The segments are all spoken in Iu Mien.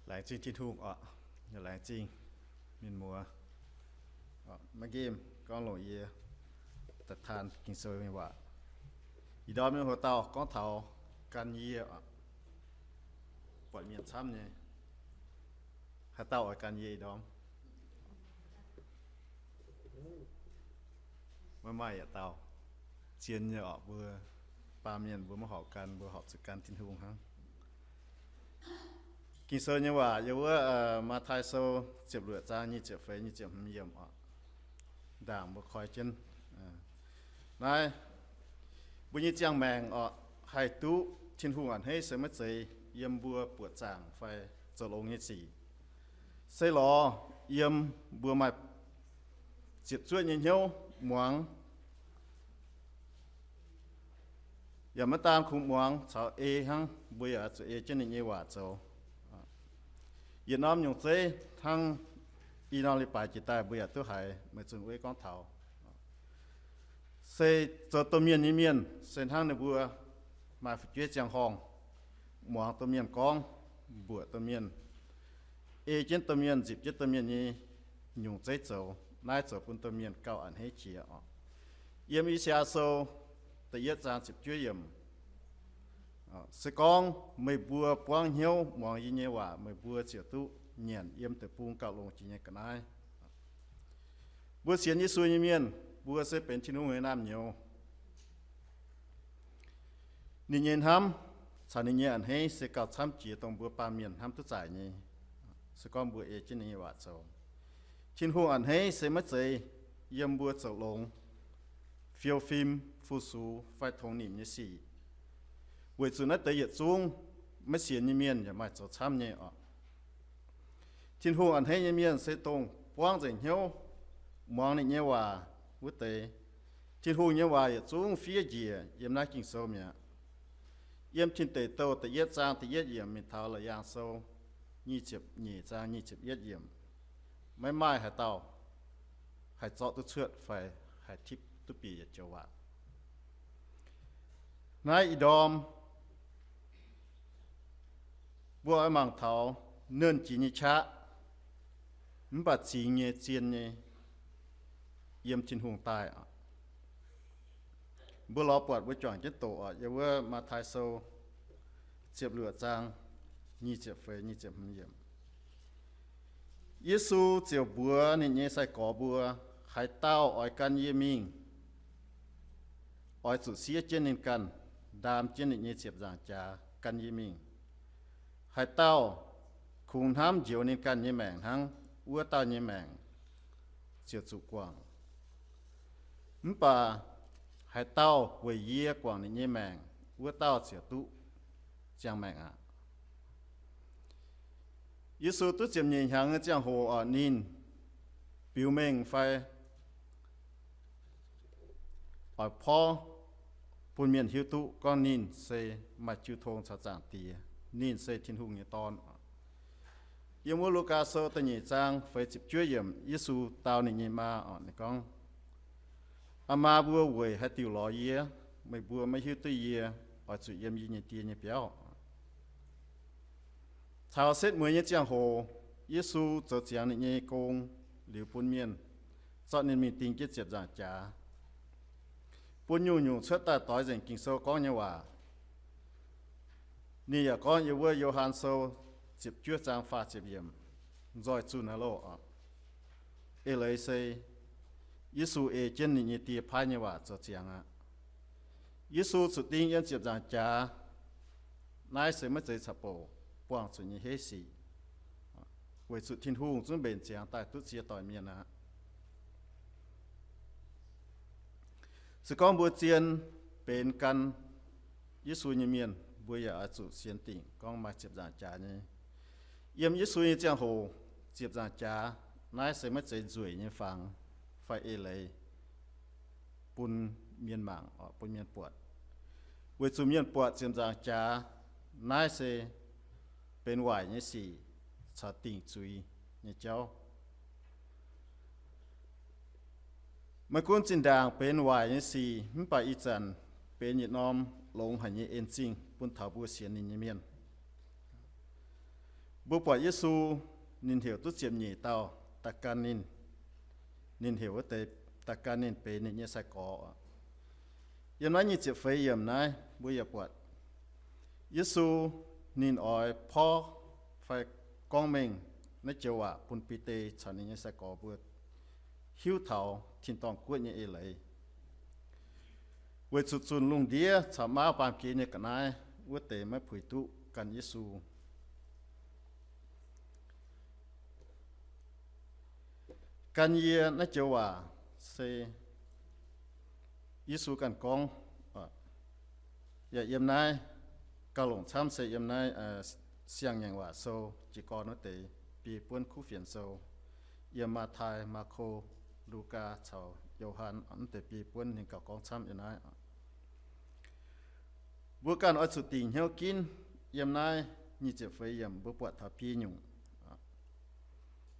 Laengz zingh Tin-Hungh oc. Laengz zingh mienh muoz. Maiv nqemh gorngv longc yie daaih taan Ging-Sou nyei waac. Ih ndorm nyei hoc dauh gorngv taux gan yie oc. Buatc mienh camv nyei, haaix dauh oix gan yie ih ndorm? Maiv maaih yietc dauh. Zien nyei oc, mbuo baamh mienh mbuo maiv horpc gan, mbuo horpc zuqc gan Tin-Hungh hnangv. Ging-Sou nyei waac yiem wuov Matv^taai Sou ziepc luoqc zaang nyic ziepc feix, nyic ziepc hmz yiemc oc. Ndaangc mbuo koi jienv. Naaiv, mbuo nyei ziangh maengc oc, haih duqv Tin-Hungh a'hneiv se maiv zeiz yiem mbuo buoqc zaangc fai zoux longx nyei sic. Se lorz yiem mbuo maaih ziepc zuoqv nyei hnyouv muangx, yaac maiv daan kungx muangx caux ei hnangv, mbuo yaac zuqc ei jienv ninh nyei waac zoux. Yietc norm nyungc zeiv hnangv i norm leiz-baaix jiex daaih mbuo yaac duqv haiz meih zunh ueiv gorngv taux, se zoux domh mienh nyei mienh se hnangv ninh mbuo maaih fu'jueiv ziangh horngh, muangx domh mienh gorngv, mbuoqc domh mienh, ei jienv domh mienh, nzipc jienv domh mienh nyei nyungc zeiv zoux. Naaiv zoux bun domh mienh gauh a'hneiv jiex oc. Yiem I^saa^yaa Sou da'yietv zaang ziepc juov yiemc, se gorngv meih mbuo buangv hnyouv muangx yie nyei waac, meih mbuo ziouc duqv nyanc yiem deic-bung gauh longx jiex nyei ga'naaiv. Mbuo sienx Yesu nyei mienh, mbuo se benx Tin-Hungh nyei naamh nyouz. Ninh nyei hnamv caux ninh nyei a'hneiv se gauh camv jiex dongh mbuo baamh mienh hnamv duqv zaaic nyei, se gorngv mbuo ei jienv ninh nyei waac zoux. Tin-Hungh a'hneiv se maiv zeiz yiem mbuo zoux longx, fiou fim, fu-sux fai tongx nimc nyei sic, weic zuqc naaiv deix yietc zungv maiv sienx nyei mienh yaac maaih zoux camv nyei oc. Tin-Hungh a'hneiv nyei mienh se dongh buangv nzengc hnyouv muangx ninh nyei waac wuov deix. Tin-Hungh nyei waac yietc zungv fiev njiec yiem naaiv Ging-Sou mi'aqv. Yiem Tin Deic Douh da'yietv zaang da'yietv yiemc mingh taux Laauc Yaangh Sou nyic ziepc nyeic zaang nyic ziepc yietv yiemc, maiv maaih haaix dauh haih zorqv duqv cuotv fai haih tipv duqv bieqc yietc joux waac. Naaiv ih ndorm mbuo oix mangc taux nernh jiex nyei qaqv, mv baac zingx nyei, zien nyei, yiem Tin-Hungh daaih oc. Mbuo lorz buatc mbuo juangc jienv doqc oc, yiem wuov Matv^taai Sou ziepc luoqc zaang nyic ziepc feix, nyic ziepc hmz yiemc. Yesu ziouc mbuox ninh nyei sai-gorx mbuo, haaix dauh oix gan yie mingh, oix zuqc siev jienv ninh ganh, ndaam jienv ninh nyei ziepc nzaangc jaax gan yie mingh. Haaix dauh kungx hnamv njoux ninh ganh nyei maengc hnangv, wuov dauh nyei maengc ziouc zuqc guangc. Mv baac haaix dauh weic yie guangc ninh nyei maengc, wuov dauh ziouc duqv ziangh maengc aqv. Yesu duqv ziepc nyeic hnyangx nyei ziangh hoc oc, ninh biux mengh fai oix porv bun mienh hiuv duqv gorngv ninh se maaih jiu tong caux Zaangc Diex. Ninh se Tin-Hungh nyei Dorn. Yiem wuov Lugaa Sou da'nyeic zaang feix ziepc juov yiemc, Yesu dau ninh nyei maa oc, ninh gorngv, Aa maa mbuo weic haaix diuc lorz yie? Meih mbuo maiv hiuv duqv yie oix zuqc yiem yie nyei Die nyei biauv. Taux setv mueiz nyei ziangh hoc, Yesu zoux ziangx ninh nyei gong liuz bun mienh zorqv ninh mingh ding jienv ziepc nzaangc jaax, bun nyungc-nyungc cuotv daaih doix nzengc Ging-Sou gorngv nyei waac. Ninh yaac gorngv yiem wuov Yo^han Sou ziepc juov zaang faah ziepc yiemc, nzoih zunh aqv loh. Eix leiz se Yesu ei jienv ninh nyei Die paaiv nyei waac zoux ziangx aqv. Yesu zuqc ding yiem ziepc nzaangc jaax. Naaiv se maiv zeiz caux bouc buangh zuqc nyei heiv sic, weic zuqc Tin-Hungh zungv mbenc ziangx daaih duqv ziex doic mienh aqv. Se gorngv mbuo zien benx gan Yesu nyei mienh, mbuo yaac oix zuqc sienx dingc gorngv maaih ziepc nzaangc jaax nyei. Yiem Yesu nyei ziangh hoc, ziepc nzaangc jaax naaiv se maiv zeiz nzueic nyei fangx fai eix leiz bun mienh mangc, bun mienh buatc. Weic zuqc mienh buatc ziepc nzaangc jaax naaiv se benx waaic nyei sic caux dingc zuiz nyei jauv. Maiv gunv zinh ndaangc benx waaic nyei sic, mv baac ih zanc benx yietc norm longx haic nyei en zingh bun taux mbuo sienx ninh nyei mienh. Mbuo buatc Yesu ninh heuc duqv ziepc nyeic dauh daaih gan ninh. Ninh heuc wuov deix daaih gan ninh benx ninh nyei sai-gorx. Yiem naaiv nyic ziepc feix yiemc naaiv mbuo yaac buatc Yesu ninh oix porv fai gorngv mengh naaiv joux waac bun Bide caux ninh nyei sai-gorx mbuo hiuv taux tin-dorngh guoqv nyei eix leiz, weic zuqc zunh lungh ndiev caux mauv baamh gen nyei ga'naaiv wuov deix maiv puix duqv gan Yesu. Gan yie naaiv joux waac se Yesu ganh gorngv. Yaac yiem naaiv gauh longc camv se yiem naaiv Siang-Ngaengc Waac Sou jiez gorn wuov deix biei buonv Kuv Fienx Sou, yiem Matv^tai, Maako, Lugaa caux Yo^han wuov deix biei buonv ninh gauh gorngv camv yiem naaiv. Mbuo ganh oix zuqc dingc hnyouv ginv. Yiem naaiv nyic ziepc feix yiemc mbuo buatc taux biei nyungc.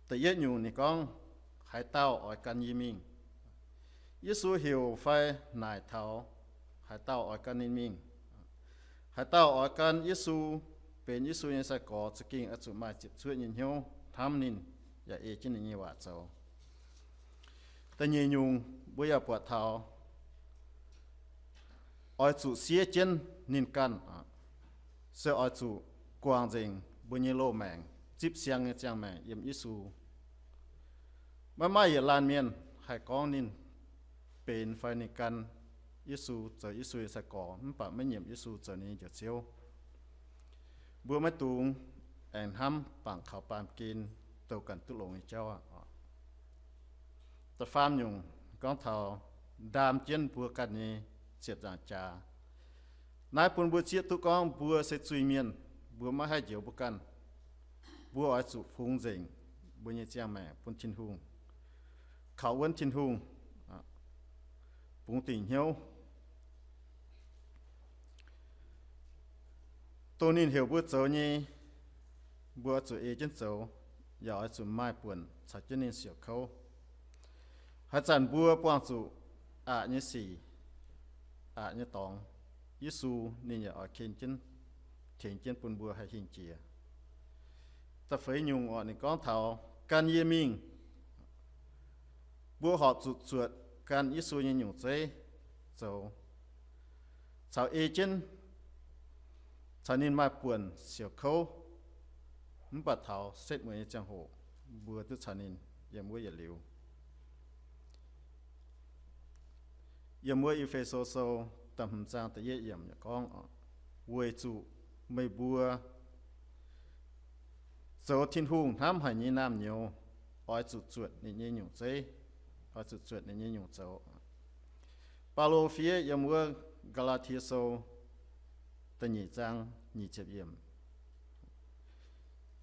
Da'yietv nyungc ninh gorngv, haaix dauh oix gan yie mingh. Yesu heuc fai naaic taux haaix dauh oix gan ninh mingh. Haaix dauh oix gan Yesu, benx Yesu nyei sai-gorx, za'gengh oix zuqc maaih ziepc zuoqv nyei hnyouv hnamv ninh, yaac ei jienv ninh nyei waac zoux. Da'nyeic nyungc mbuo yaac buatc taux oix zuqc siev jienv ninh ganh, se oix zuqc guangc nzengc mbuo nyei loz-maengc, zipv siang nyei ziangh maengc yiem Yesu. Maiv maaih yietc laanh mienh haih gorngv ninh benx fai ninh gan Yesu, zoux Yesu nyei sai-gorx, mv baac maiv nyiemc Yesu zoux ninh nyei Njoux Ziouv. Mbuo maiv dungx aengx hnamv bangc kaux baamh gen douh ganh duqv longx nyei jauv aqv. Da'faam nyungc gorngv taux ndaam jienv mbuo ganh nyei ziepc nzaangc jaax. Naaiv bun mbuo zieqv duqv gorngv mbuo se zuiz-mienh, mbuo maiv haih njoux mbuo ganh. Mbuo oix zuqc fungx nzengc mbuo nyei ziangh maengc bun Tin-Hungh, kaux wuonv Tin-Hungh, bungx dingc hnyouv. Dongh ninh heuc mbuo zoux nyei, mbuo oix zuqc ei jienv zoux, yaac oix zuqc maaih buonc caux jienv ninh siouc kouv. Haaix zanc mbuo buangh zuqc aqc nyei sic, aqc nyei dorngx, Yesu ninh yaac oix ken jienv, tengx jienv bun mbuo haih hingh jiex. Da'feix nyungc orqc, ninh gorngv taux gan yie mingh. Mbuo horpc zuqc zuotc gan Yesu nyei nyungc zeiv zoux, caux ei jienv, caux ninh maaih buonc siouc kouv, mv baac taux setv mueiz nyei ziangh hoc mbuo duqv caux ninh yiem wuov yietc liuz. Yiem wuov E^fe^so Sou da'hmz zaang da'yietv yiemc gorngv, weic zuqc meih mbuo zoux Tin-Hungh hnamv haic nyei naamh nyouz oix zuqc zuotc ninh nyei nyungc zeiv, oix zuqc zuotc ninh nyei nyungc zoux. Baulo fiev yiem wuov Gaa^laa^tie Sou da'nyeic zaang nyic ziepc yiemc,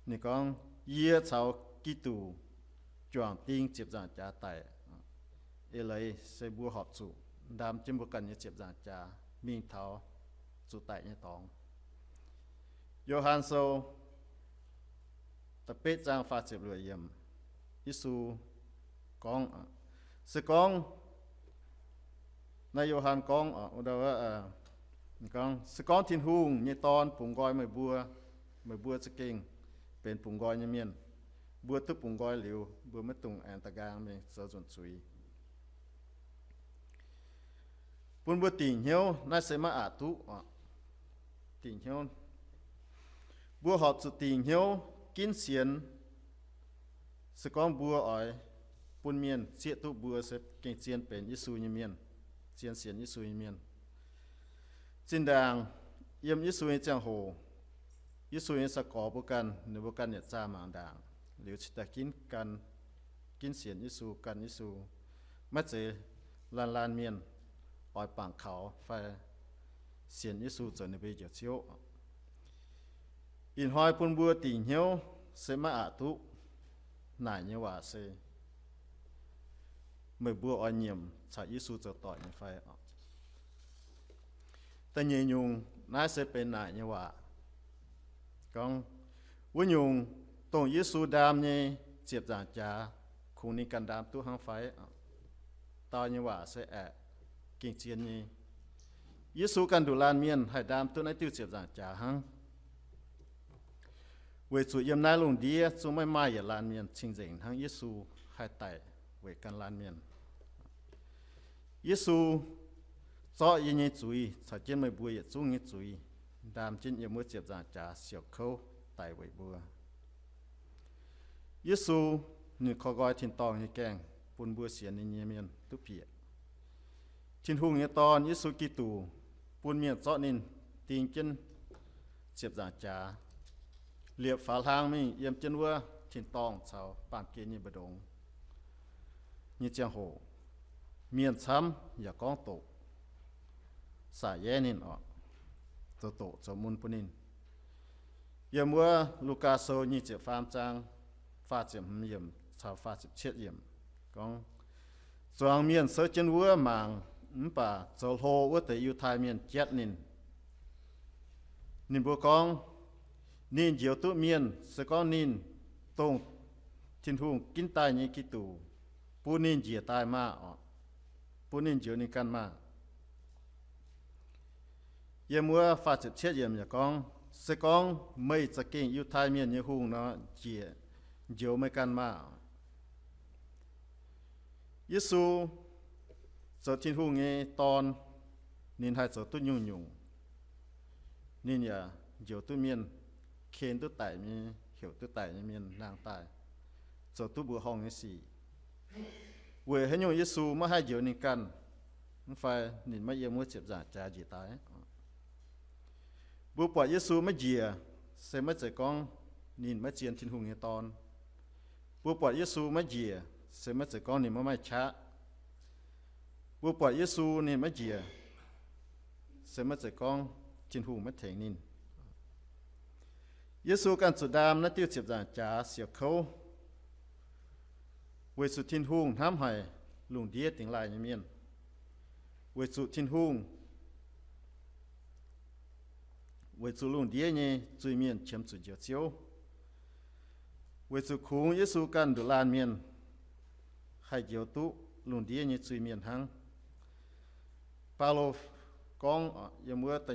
ninh gorngv, yie caux Giduc juangc ding ziepc nzaangc jaax daic. Eix leiz se mbuo horpc zuqc ndaam jienv mbuo ganh nyei ziepc nzaangc jaax mingh taux zuqc daic nyei dorngx. Yo^han Sou da'betv zaang faah ziepc luoqc yiemc, Yesu gorngv, se gorngv, naaiv Yo^han gorngv, se gorngv Tin-Hungh nyei Dorn bungx nqoi meih mbuo, meih mbuo za'gengh benx bungx nqoi nyei mienh. Mbuo duqv bungx nqoi liuz, mbuo maiv dungx aengx da'nqaang mingh zoux nzunc zuiz. Bun mbuo dingc hnyouv, naaiv se maiv aqc duqv. Dingc hnyouv, mbuo horpc zuqc dingc hnyouv ginv sienx. Se gorngv mbuo oix bun mienh zieqv duqv mbuo se gengh zien benx Yesu nyei mienh, zien sienx Yesu nyei mienh. Zinh ndaangc yiem Yesu nyei ziangh hoc, Yesu nyei sai-gorx mbuo ganh, ninh mbuo ganh yietc zaah mangc ndaangc liuz cingx daaih ginv gan, ginv sienx Yesu, gan Yesu. Maiv zeiz laanh laanh mienh oix bangc kaux fai sienx Yesu zoux ninh mbuo nyei Njoux Ziouv. Ih hnoi bun mbuo dingc hnyouv se maiv aqc duqv naaic nyei waac se, meih mbuo oix nyiemc caux Yesu zoux doic nyei fai? Da'nyeic nyungc, naaiv se benx naaic nyei waac. Gorngv wuov nyungc, dongh Yesu ndaam nyei ziepc nzaangc jaax, kungx ninh ganh ndaam duqv hnangv fai? Dau nyei waac se aeqv, gengh zien nyei. Yesu ganh nduqc laanh mienh haih ndaam duqv naaiv diuh ziepc nzaangc jaax hnangv. Weic zuqc yiem naaiv lungh ndiev zungv maiv maaih yietc laanh mienh cing-nzengc hnangv Yesu haih daic weic ganh laanh mienh. Yesu zorqv yie nyei zuiz caux jienv meih mbuo yietc zungv nyei zuiz, ndaam jienv yiem wuov ziepc nzaangc jaax siouc kouv daic weic mbuo. Yesu, ninh korv nqoi tin-dorngh nyei gaengh bun mbuo sienx ninh nyei mienh duqv bieqc. Tin-Hungh nyei Dorn, Yesu Giduc, bun mienh zorqv ninh ding jienv ziepc nzaangc jaax, liepc faaux hlang mingh yiem jienv wuov tin-dorngh caux baamh gen nyei mbu'ndongx nyei ziangh hoc, mienh camv yaac gorngv doqc, saac yaev ninh oc, zoux doqc zoux mun bun ninh. Yiem wuov Lugaa Sou nyic ziepc faam zaang faah ziepc hmz yiemc caux faah ziepc cietv yiemc gorngv, zuangx mienh souv jienv wuov mangc, mv baac zoux hlo wuov deix Yiutai Mienh jatv ninh. Ninh mbuo gorngv, ninh njoux duqv mienh, se gorngv ninh dongh Tin-Hungh ginv daaih nyei Giduc, bun ninh njiec daaih maah oc. Bun ninh njoux ninh ganh maah. Yiem wuov faah ziepc cietv yiemc yaac gorngv, se gorngv meih za'gengh Yiutai Mienh nyei hungh nor, njiec njoux meih ganh maah. Yesu zoux Tin-Hungh nyei Dorn, ninh haih zoux duqv nyungc-nyungc. Ninh yaac njoux duqv mienh, ken duqv daic nyei, heuc duqv daic nyei mienh nangh daaih, zoux duqv mbuoqc horngh nyei sic. Weic haaix nyungc Yesu maiv haih njoux ninh ganh, mv fai ninh maiv yiem wuov ziepc nzaangc jaax njiec daaih? Mbuo buatc Yesu maiv njiec, se maiv zeiz gorngv ninh maiv zien Tin-Hungh nyei Dorn. Mbuo buatc Yesu maiv njiec, se maiv zeiz gorngv ninh maiv maaih qaqv. Mbuo buatc Yesu ninh maiv njiec, se maiv zeiz gorngv Tin-Hungh maiv tengx ninh. Yesu ganh zuqc ndaam naaiv diuh ziepc nzaangc jaax siouc kouv, weic zuqc Tin-Hungh hnamv haic lungh ndiev dingx laaih nyei mienh, weic zuqc Tin-Hungh, weic zuqc lungh ndiev nyei zuiz-mienh qiemx zuqc njoux Ziouv, weic zuqc kungx Yesu ganh nduqc laanh mienh haih njoux duqv lungh ndiev nyei zuiz-mienh hnangv. Baulo gorngv yiem wuov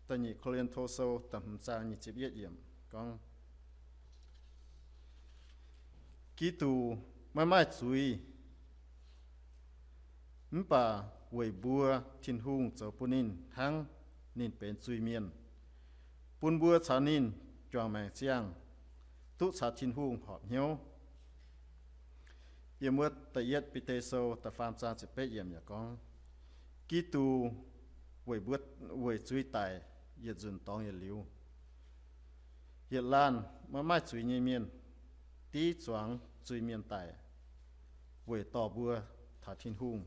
Da'nyeic Ko^lin^to Sou da'hmz zaang nyic ziepc yietv yiemc gorngv, Giduc maiv maaih zuiz, mv baac weic mbuo Tin-Hungh zoux bun ninh hnangv ninh benx zuiz-mienh, bun mbuo caux ninh juangc maengc ziangh, duqv caux Tin-Hungh horpc hnyouv. Yiem wuov Da'yietv Bide Sou da'faam zaang ziepc betv yiemc yaac gorngv, Giduc weic mbuo, weic zuiz daic yietc nzunc dorngx yietc liuz. Yietc laanh maiv maaih zuiz nyei mienh div zuangx zuiz-mienh daic, weic dorh mbuo taux Tin-Hungh.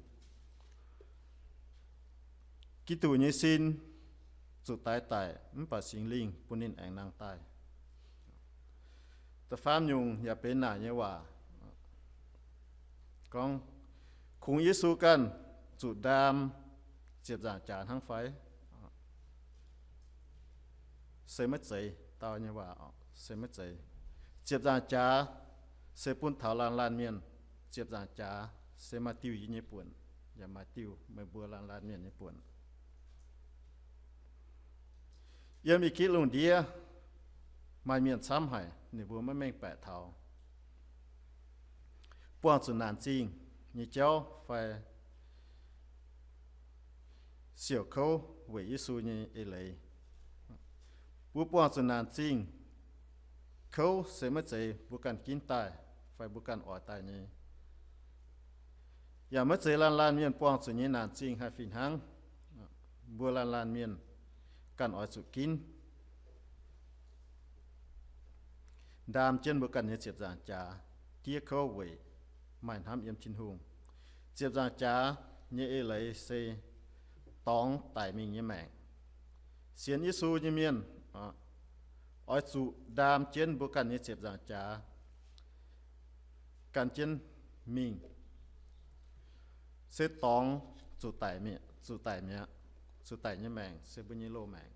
Giduc nyei sin zuqc daix daic, mv baac Singx Lingh bun ninh aengx nangh daaih. Da'faam nyungc yaac benx naaic nyei waac gorngv, kungx Yesu ganh zuqc ndaam ziepc nzaangc jaax hnangv fai? Se maiv zeiz. Dauh nyei waac se maiv zeiz. Ziepc nzaangc jaax se bun taux laanh laanh mienh. Ziepc nzaangc jaax se maaih diuh yie nyei buonc, yaac maaih diuh meih mbuo laanh laanh mienh nyei buonc. Yiem ih kitv lungh ndiev maaih mienh camv haic, ninh mbuo maiv mengh baeqc taux buangh zuqc naanc zingh nyei jauv fai siouc kouv weic Yesu nyei eix leiz. Mbuo buangh zuqc naanc zingh kouv se maiv zeiz mbuo ganh ginv daaih fai mbuo ganh oix daaih nyei. Yaac maiv zeiz laanh laanh mienh buangh zuqc nyei naanc zingh haih fih hnangv. Mbuo laanh laanh mienh ganh oix zuqc ginv ndaam jienv mbuo ganh nyei ziepc nzaangc jaax diev kouv weic maaih hnamv yiem Tin-Hungh. Ziepc nzaangc jaax nyei eix leiz se dorngx daic mingh nyei maengc. Sienx Yesu nyei mienh oix zuqc ndaam jienv mbuo ganh nyei ziepc nzaangc jaax gan jienv mingh, se dorngx zuqc daic mi'aqv, zuqc daic mi'aqv, zuqc daic nyei maengc se mbuo nyei loz-maengc.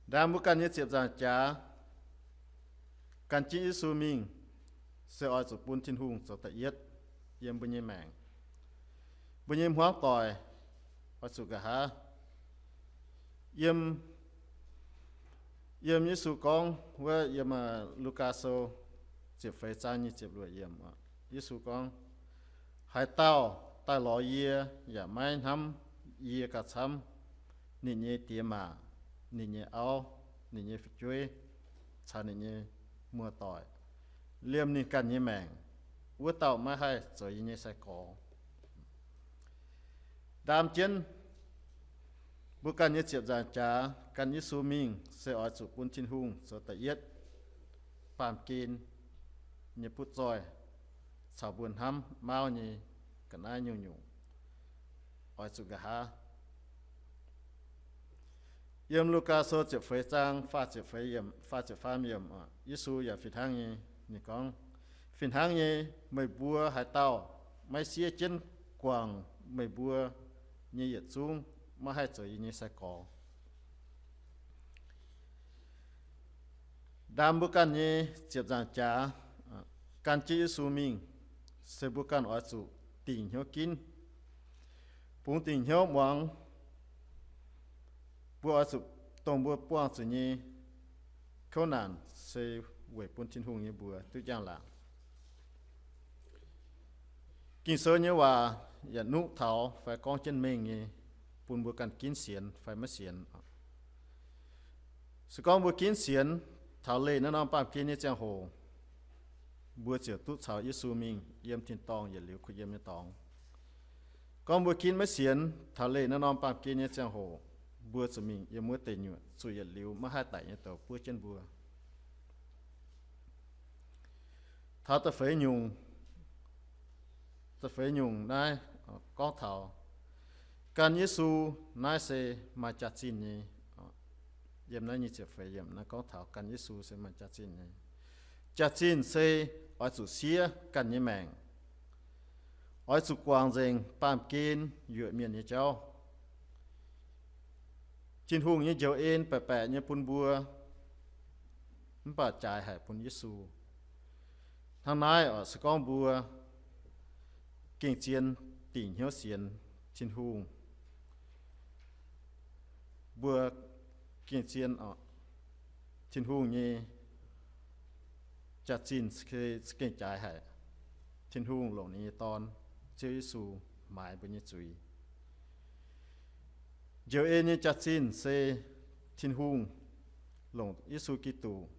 Ndaam mbuo ganh nyei ziepc nzaangc jaax gan jienv Yesu mingh, se oix zuqc bun Tin-Hungh zoux da'yietv yiem mbuo nyei maengc. Mbuo nyei hmuangv doic oix zuqc nqa'haav yiem Yiem Yesu gorngv wuov yiem Lugaa Sou ziepc feix zaang nyic ziepc luoqc yiemc, Yesu gorngv, Haaix dauh daaih lorz yie yaac maiv hnamv yie gauh camv, ninh nyei diex maac, ninh nyei auv, ninh nyei fu'jueiv, caux ninh nyei muoz-doic, liemh ninh ganh nyei maengc, wuov dauh maiv haih zoux yie nyei sai-gorx. Ndaam jienv mbuo ganh nyei ziepc nzaangc jaax gan Yesu mingh se oix zuqc bun Tin-Hungh zoux da'yietv baamh gen nyei butv zoih caux mbuo hnamv mauv nyei ga'naaiv nyungc-nyungc oix zuqc nqa'haav. Yiem Lugaa Sou ziepc feix zaang faah ziepc faam yiemc, Yesu yaac fih hnangv nyei, ninh gorngv, Fih hnangv nyei, meih mbuo haaix dauh maiv siev jienv guangc meih mbuo nyei yietc zungv maiv haih zoux yie nyei sai-gorx. Ndaam mbuo ganh nyei ziepc nzaangc jaax gan jienv Yesu mingh, se mbuo ganh oix zuqc dingc hnyouv ginv. Bungx dingc hnyouv muangx, mbuo oix zuqc, dongh mbuo buangh zuqc nyei kouv naanc se weic bun Tin-Hungh nyei mbuox duqv njang-laangc. Ging-Sou nyei waac yaac nuqv taux fai gorngv jienv mengh nyei, bun mbuo ganh ginv sienx fai maiv sienx. Se gorngv mbuo ginv sienx taux leih naaiv norm baamh gen nyei ziangh hoc, mbuo ziouc duqv caux Yesu mingh yiem tin-dorngh yietc liuz kuh yiem nyei dorngx. Gorngv mbuo ginv maiv sienx taux leih naaiv norm baamh gen nyei ziangh hoc, mbuo zuqc mingh yiem wuov deic nyuoqc zuqc yietc liuz maiv haih daic nyei douz buov jienv mbuo. Taux da'feix nyungc, da'feix nyungc naaiv gorngv taux gan Yesu naaiv se maaih jaax-zinh nyei. Yiem naaiv nyic ziepc feix yiemc naaiv gorngv taux gan Yesu se maaih jaax-zinh nyei. Jaax-zinh se oix zuqc siev ganh nyei maengc, oix zuqc guangc nzengc baamh gen yuoqc mienh nyei jauv. Tin-Hungh nyei njoux en baeqc baeqc nyei bun mbuo, mv baac jaaix haic bun Yesu. Hnangv naaiv oc, se gorngv mbuo gengh zien dingc hnyouv sienx Tin-Hungh, mbuo gengh zien oc, Tin-Hungh nyei jaax-zinh se gengh jaaix haic. Tin-Hungh longc ninh nyei Dorn, Ziouv Yesu, maaiz mbuo nyei zuiz. Njoux en nyei jaax-zinh se Tin-Hungh longc Yesu Giduc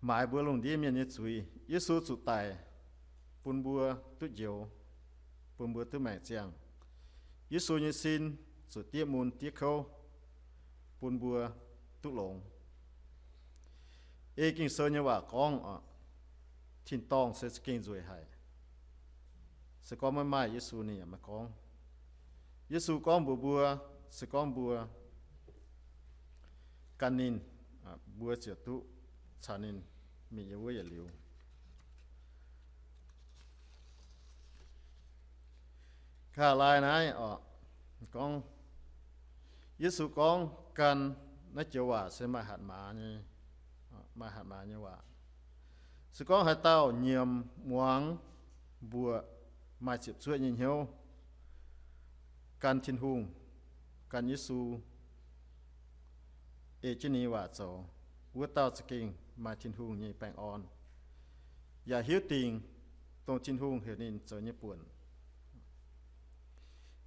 maaiz mbuo lungh ndiev mienh nyei zuiz. Yesu zuqc daic bun mbuo duqv njoux, bun mbuo duqv maengc ziangh. Yesu nyei sin zuqc diev mun diev kouv bun mbuo duqv longx. Ei Ging-Sou nyei waac gorngv, tin-dorngh se za'gengh nzueic haic. Se gorngv maiv maaih Yesu ninh yaac maiv gorngv. Yesu gorngv mbuox mbuo, se gorngv mbuo gan ninh, mbuo ziouc duqv caux ninh mingh yiem wuov yietc liuz. Nqa'haav laai naaiv oc, gorngv, Yesu gorngv gan naaiv joux waac se maaih hatc maaz nyei, maaih hatc maaz nyei waac. Se gorngv haaix dauh nyiemc muangx mbuoqc maaih ziepc zuoqv nyei hnyouv gan Tin-Hungh, gan Yesu, ei jienv ninh nyei waac zoux, wuov dauh za'gengh maaih Tin-Hungh nyei baengh orn, yaac hiuv dingc dongh Tin-Hungh heuc ninh zoux nyei buonc.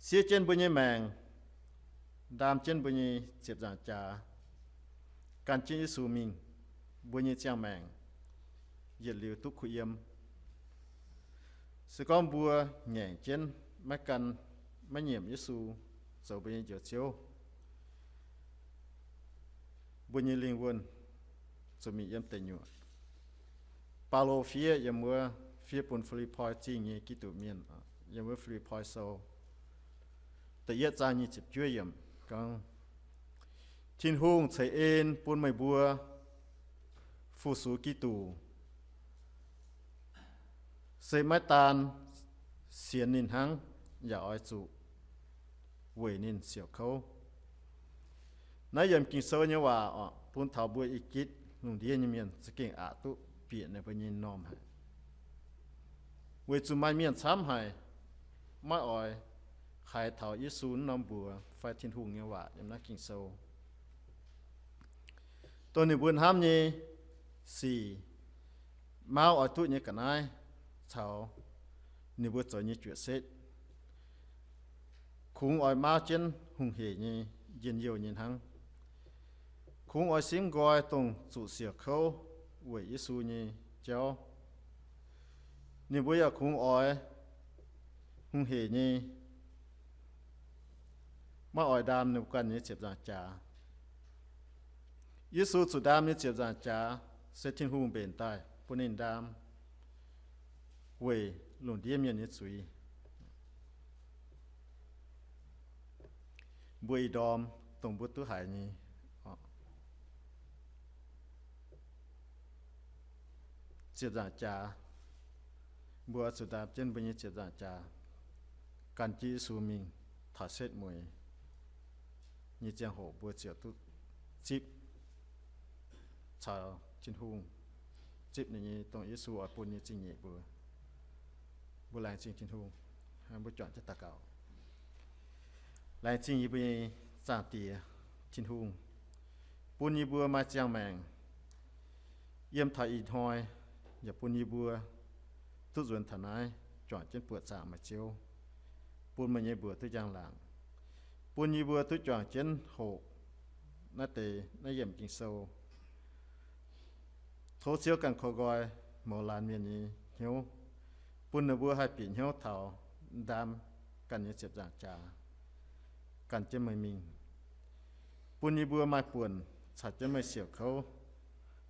Siev jienv mbuo nyei maengc, ndaam jienv mbuo nyei ziepc nzaangc jaax, gan jienv Yesu mingh, mbuo nyei ziangh maengc yietc liuz duqv kuh yiem. Se gorngv mbuo ngaengc jienv maiv gan, maiv nyiemc Yesu zoux mbuo nyei Njoux Ziouv, mbuo nyei lingh wuonh zuqc mingh yiem deic nyuoqc. Baulo fiev yiem wuov, fiev bun Fi^lipv^poi Zingh nyei Giduc Mienh, yiem wuov Fi^lipv^poi Sou da'yietv zaang nyic ziepc juov yiemc gorngv, Tin-Hungh ceix en bun meih mbuo fu-sux Giduc, se maiv daan sienx ninh hnangv, yaac oix zuqc weic ninh siouc kouv. Naaiv yiemc Ging-Sou nyei waac oc, bun taux mbuo ih gitv lungh ndiev nyei mienh za'gengh aqc duqv bieqc ninh mbuo nyei m'normh haic. Weic zuqc maaih mienh camv haic, maiv oix haiz taux Yesu naaiv norm mbuox fai Tin-Hungh nyei waac yiem naaiv Ging-Sou. dongh ninh mbuo hnamv nyei sic, mauv oix duqv nyei ga'naaiv caux ninh mbuo zoux nyei juoqc setv, kungx oix mauv jienv hungh hec nyei, njien-youh nyei hnangv. Kungx oix simv nqoi dongh zuqc siouc kouv weic Yesu nyei jauv. Ninh mbuo yaac kungx oix hungh hec nyei, maiv oix ndaam ninh mbuo ganh nyei ziepc nzaangc jaax. Yesu zuqc ndaam nyei ziepc nzaangc jaax se Tin-Hungh mbenc daaih bun ninh ndaam weic lungh ndiev mienh nyei zuiz, mbuo ih ndorm dongh mbuo duqv haiz nyei ziepc nzaangc jaax. Mbuo oix zuqc ndaam jienv mbuo nyei ziepc nzaangc jaax, gan jienv Yesu mingh taux setv mueiz nyei ziangh hoc mbuo ziouc duqv zipv caux Tin-Hungh, zipv ninh nyei dongh Yesu oix bun nyei zingh nyeic mbuo. Mbuo laengz zingh Tin-Hungh. Mbuo juangc jienv daux gaux. Laengz zingh yie mbuo nyei Zaangc Diex, Tin-Hungh, bun yie mbuo maaih ziangh maengc yiem taux ih hnoi, yaac bun yie mbuo duqv nzuonx taux naaiv juangc jienv buoqc zaangc meih Ziouv, bun meih nyei mbuox duqv njang-laangc, bun yie mbuo duqv juangc jienv hoqc naaiv deix naaiv yiemc Ging-Sou. Tov Ziouv ganh korv nqoi mouz laanh mienh nyei hnyouv, bun ninh mbuo haih bieqc hnyouv taux ndaam ganh nyei ziepc nzaangc jaax, gan jienv meih mingh, bun yie mbuo maaih buonc caux jienv meih siouc kouv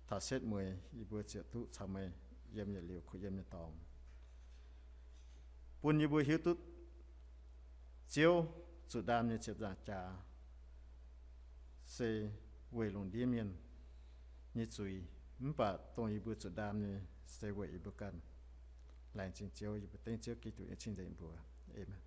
taux setv mueiz, yie mbuo ziouc duqv caux meih yiem yietc liuz kuh yiem nyei dorngx. Bun yie mbuo hiuv duqv Ziouv zuqc ndaam nyei ziepc nzaangc jaax se weic lungh ndiev mienh nyei zuiz, mv baac dongh yie mbuo zuqc ndaam nyei se weic yie mbuo ganh. Laengz zingh Ziouv, yie mbuo dengv Ziouv Giduc nyei cing-nzengc mbuox. Aamen.